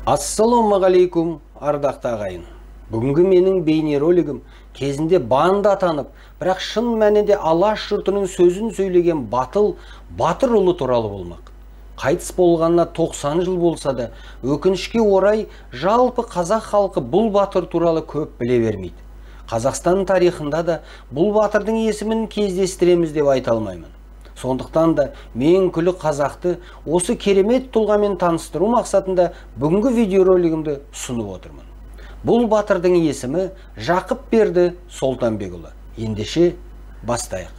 Ассалаумағалейкум, ардақты ағайын. Бүгінгі менің бейнеролигім кезінде банда атанып, бірақ шын мәнінде Алаш жұртының сөзін сөйлеген батыл, батыр ұлы туралы болмақ. Қайтыс болғанына 90 жыл болса да, өкінішке орай жалпы қазақ халқы бұл батыр туралы көп біле бермейді. Қазақстан тарихында да бұл батырдың есімін кездестіреміз деп айта алмаймын. Сондықтан да мен күлі қазақты осы керемет тұлғамен таныстыру мақсатында бүгінгі видеоролигімді ұсынып отырмын. Бұл батырдың есімі Жақыпберді Солтанбекұлы. Ендеше бастайық.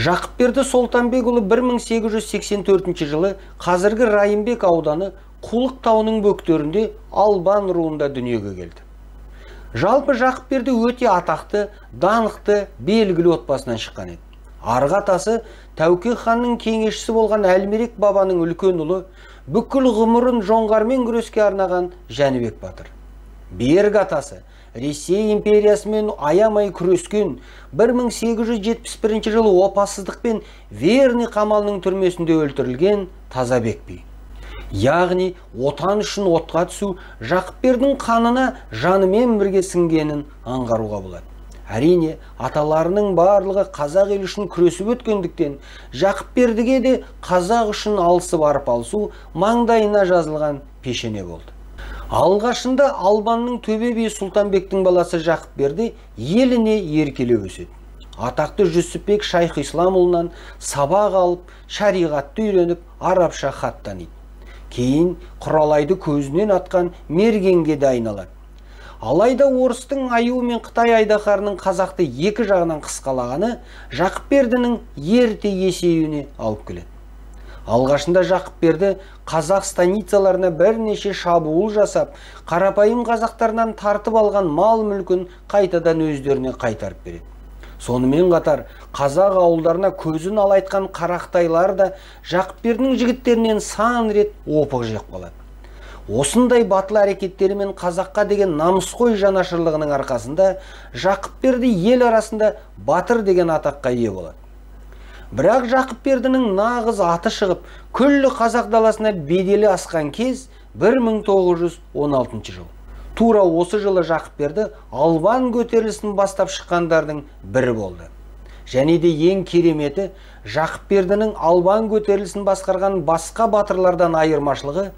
Жақыпберді Солтанбекұлы 1884 жылы қазіргі Райымбек ауданы Қулық тауының бөктерінде Албан руында дүниеге келді. Жалпы Жақыпберді өте атақты, даңқты, белгілі отбасынан шыққан еді. Арғы атасы Тәуке ханның кеңесшісі болған Әлмерек бабаның үлкен ұлы, бүкіл ғұмырын жоңғармен күреске арнаған Жәнібек батыр. Берік атасы Ресей империясымен аямай күрескен 1871 жылы опасыздықпен Верный қамалының түрмесінде өлтірілген Тазабек би. Яғни отан үшін отқа түсу Жақыпбердің қанына жанымен бірге сіңгенін аңғаруға болады. Әрине, аталарының барлығы қазақ елі үшін күресіп өткендіктен, Жақыпбердіге де қазақ үшін алысып арпалысу маңдайына жазылған пешене болды. Алғашында Албанның төбе биі Сұлтанбектің баласы Жақыпберді еліне еркелеп өседі. Атақты Жүсіпбек Шайх-Исламұлынан сабақ алып, шариғатты үйреніп, арабша хат таниды. Кейін құралайды көзінен атқан мергенге де айналады. Алайда орыстың аюы мен Қытай айдаһарының қазақты екі жағынан қысқалағаны Жақыпбердінің ерте есеюіне алып келеді. Алғашында Жақыпберді қазақ станицаларына бірнеше шабуыл жасап, қарапайым қазақтарынан тартып алған мал мүлкін қайтадан өздеріне қайтарып береді. Сонымен қатар қазақ ауылдарына көзін алайтқан қарақтайлар да Жақыпбердінің жігіттерінен сан рет опық жеп қалады. Осындай батыл әрекеттерімен қазаққа деген намысқой жанашырлығының арқасында Жақыпберді ел арасында батыр деген атаққа ие болады. Бірақ Жақыпбердінің нағыз аты шығып, күллі қазақ даласына беделі асқан кез 1916 жыл. Тура осы жылы Жақыпберді Албан көтерілісін бастап шыққандардың бірі болды. Және де ең кереметі, Жақыпбердінің Албан көтерілісін басқарған басқа батырлардан айырмашылығы,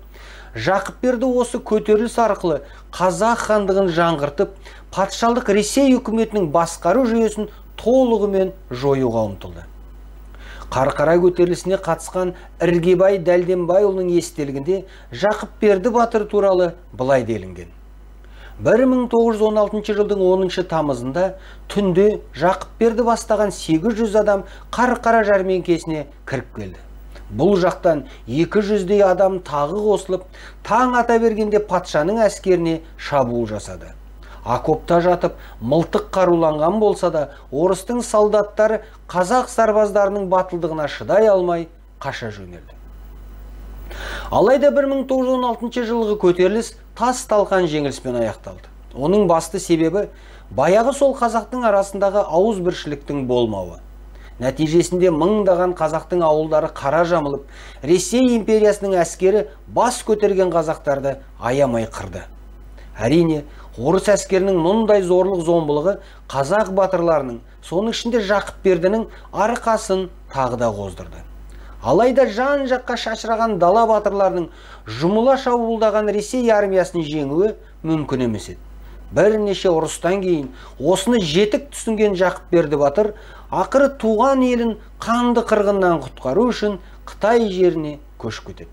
Жақыпберді осы көтеріліс арқылы қазақ хандығын жаңғыртып, патшалық Ресей үкіметінің басқару жүйесін толығымен жоюға ұмтылды. Қарқара көтерілісіне қатысқан Іргебай Дәлденбайұлының естелігінде Жақыпберді батыр туралы былай делінген. 1916 жылдың 10 тамызында түнде Жақыпберді бастаған 800 адам Қарқара жәрмеңкесіне кіріп келді. Бұл жақтан 200-дей адам тағы қосылып, таң ата бергенде патшаның әскеріне шабуыл жасады. Окопта жатып, мылтық қаруланған болса да, орыстың солдаттары қазақ сарбаздарының батылдығына шыдай алмай қаша жөнелді. Алайда 1916 жылғы көтеріліс тас талқан жеңіліспен аяқталды. Оның басты себебі баяғы сол қазақтың арасындағы ауызбіршіліктің болмауы. Нәтижесінде мыңдаған қазақтың ауылдары қара жамылып, Ресей империясының әскері бас көтерген қазақтарды аямай қырды. Әрине, орыс әскерінің мұндай зорлық зомбылығы қазақ батырларының, соның ішінде Жақыпбердінің арқасын тағы да қоздырды. Алайда жан жаққа шашыраған дала батырларының жұмыла шабуылдаған Ресей армиясын жеңуі мүмкін емес еді. Бірнеше ұрыстан кейін осыны жетік түсінген Жақыпберді батыр ақыры туған елін қанды қырғыннан құтқару үшін Қытай жеріне көшіп кетеді.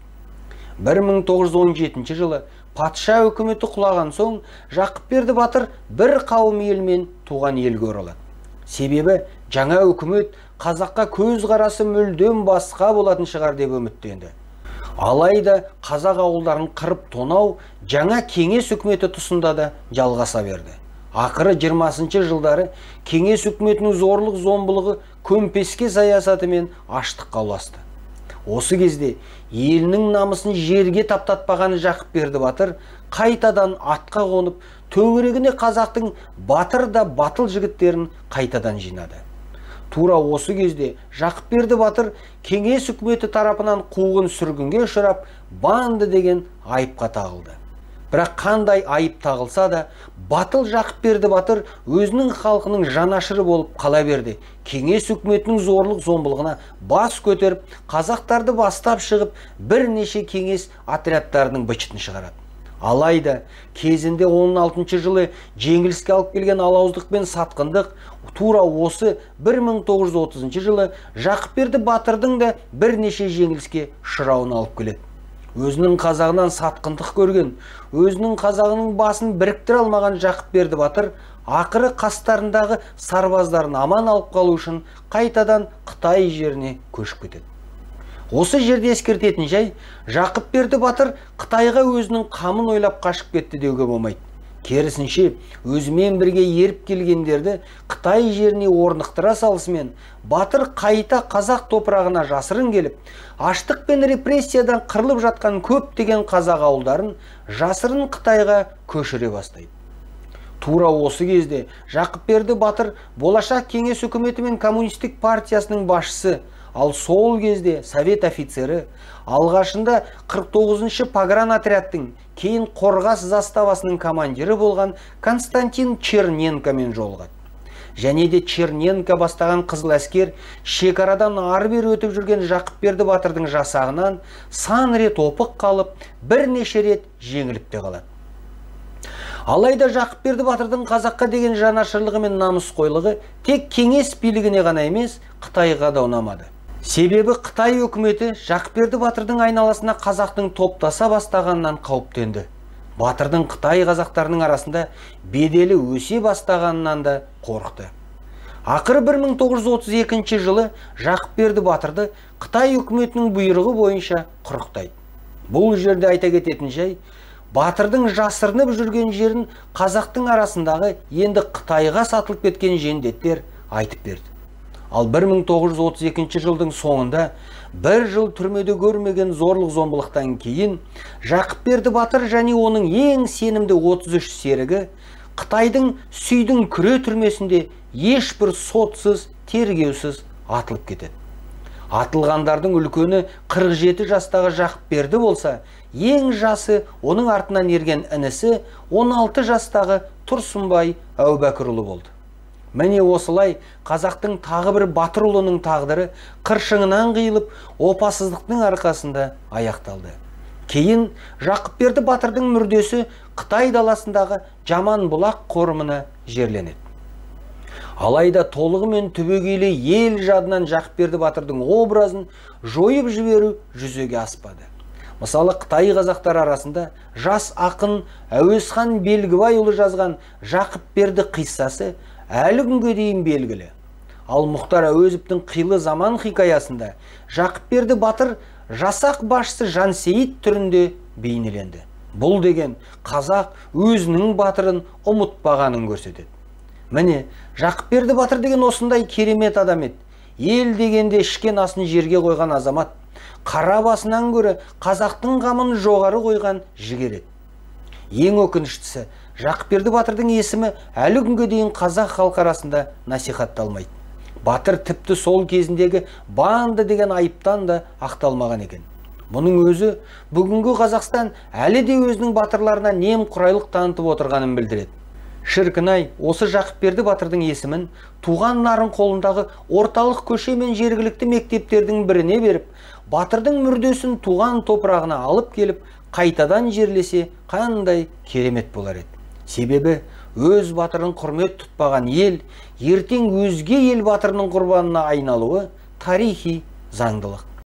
1917 жылы патша үкіметі құлаған соң Жақыпберді батыр бір қауым елмен туған елге оралады. Себебі жаңа үкімет қазаққа көз қарасы мүлдем басқа болатын шығар деп үміттенді. Алайда қазақ ауылдарын қырып тонау жаңа кеңес үкіметі тұсында да жалғаса берді. Ақыры 20 жылдары кеңес үкіметінің зорлық зомбылығы көмпеске саясатымен аштыққа ұласты. Осы кезде елінің намысын жерге таптатпаған Жақыпберді батыр қайтадан атқа қонып, төңірегіне қазақтың батыр да батыл жігіттерін қайтадан жинады. Тура осы кезде Жақыпберді батыр кеңес үкіметі тарапынан қуғын сүргінге ұшырап, банды деген айыпқа тағылды. Бірақ қандай айып тағылса да, батыл Жақыпберді батыр өзінің халқының жанашыры болып қала берді. Кеңес үкіметінің зорлық зомбылығына бас көтеріп, қазақтарды бастап шығып, бірнеше кеңес отрядтарының быт-шытын шығарады. Алайда кезінде 16 жылы жеңіліске алып келген алауыздық пен сатқындық тура осы 1930 жылы Жақыпберді батырдың да бірнеше жеңіліске ұшырауын алып келеді. Өзінің қазағынан сатқындық көрген, өзінің қазағының басын біріктіре алмаған Жақыпберді батыр ақыры қастарындағы сарбаздарын аман алып қалу үшін қайтадан Қытай жеріне көшіп кетеді. Осы жерде ескертетін жай, Жақыпберді батыр Қытайға өзінің қамын ойлап қашып кетті деуге болмайды. Керісінше, өзімен бірге еріп келгендерді Қытай жеріне орнықтыра салысымен, батыр қайта қазақ топырағына жасырын келіп, аштық пен репрессиядан қырылып жатқан көптеген қазақ ауылдарын жасырын Қытайға көшіре бастайды. Тура осы кезде Жақыпберді батыр болашақ кеңес үкіметі мен коммунистік партиясының басшысы, ал сол кезде совет офицері, алғашында 49-шы погранотрядтың, кейін Қорғас заставасының командирі болған Константин Черненкомен жолығады. Және де Черненко бастаған қызыл әскер шекарадан ары-бері өтіп жүрген Жақыпберді батырдың жасағынан сан рет опық қалып, бірнеше рет жеңіліп те қалады. Алайда Жақыпберді батырдың қазаққа деген жанашырлығы мен намысқойлығы тек кеңес билігіне ғана емес, Қытайға да ұнамады. Себебі Қытай үкіметі Жақыпберді батырдың айналасына қазақтың топтаса бастағанынан қауіптенді. Батырдың Қытай қазақтарының арасында беделі өсе бастағанынан да қорықты. Ақыры 1932 жылы Жақыпберді батырды Қытай үкіметінің бұйрығы бойынша құрықтайды. Бұл жерде айта кететін жай, батырдың жасырынып жүрген жерін қазақтың арасындағы енді Қытайға сатылып кеткен жендеттер айтып берді. Ал 1932 жылдың соңында бір жыл түрмеде көрмеген зорлық-зомбылықтан кейін Жақыпберді батыр және оның ең сенімді 33 серігі Қытайдың Сүйдің күре түрмесінде ешбір сотсыз, тергеусіз атылып кетеді. Атылғандардың үлкені 47 жастағы Жақыпберді болса, ең жасы оның артынан ерген інісі 16 жастағы Тұрсынбай Әубәкірұлы болды. Міне осылай қазақтың тағы бір батыр ұлының тағдыры қыршыңынан қиылып, опасыздықтың арқасында аяқталды. Кейін Жақыпберді батырдың мүрдесі Қытай даласындағы Жаманбұлақ қорымына жерленеді. Алайда толығымен түбегейлі ел жадынан Жақыпберді батырдың образын жойып жіберу жүзеге аспады. Мысалы, Қытай қазақтары арасында жас ақын Әуезхан Белгібайұлы жазған Жақыпберді қиссасы әлі күнге дейін белгілі. Ал Мұхтар Әуезовтің Қилы заман хикаясында Жақыпберді батыр жасақ басшысы Жансейіт түрінде бейнеленді. Бұл деген қазақ өзінің батырын ұмытпағанын көрсетеді. Міне, Жақыпберді батыр деген осындай керемет адам еді. Ел дегенде ішкен асын жерге қойған азамат, қара басынан гөрі қазақтың қамын жоғары қойған жігер еді. Ең өкініштісі, Жақыпберді батырдың есімі әлі күнге дейін қазақ халқы арасында насихатталмайды. Батыр тіпті сол кезіндегі банды деген айыптан да ақталмаған екен. Бұның өзі бүгінгі Қазақстан әлі де өзінің батырларына немқұрайлық танытып отырғанын білдіреді. Шіркін-ай, осы Жақыпберді батырдың есімін туған Нарын қолындағы орталық көше мен жергілікті мектептердің біріне беріп, батырдың мүрдесін туған топырағына алып келіп, қайтадан жерлесе қандай керемет болар еді. Себебі өз батырын құрмет тұтпаған ел, ертең өзге ел батырының құрбанына айналуы тарихи заңдылық.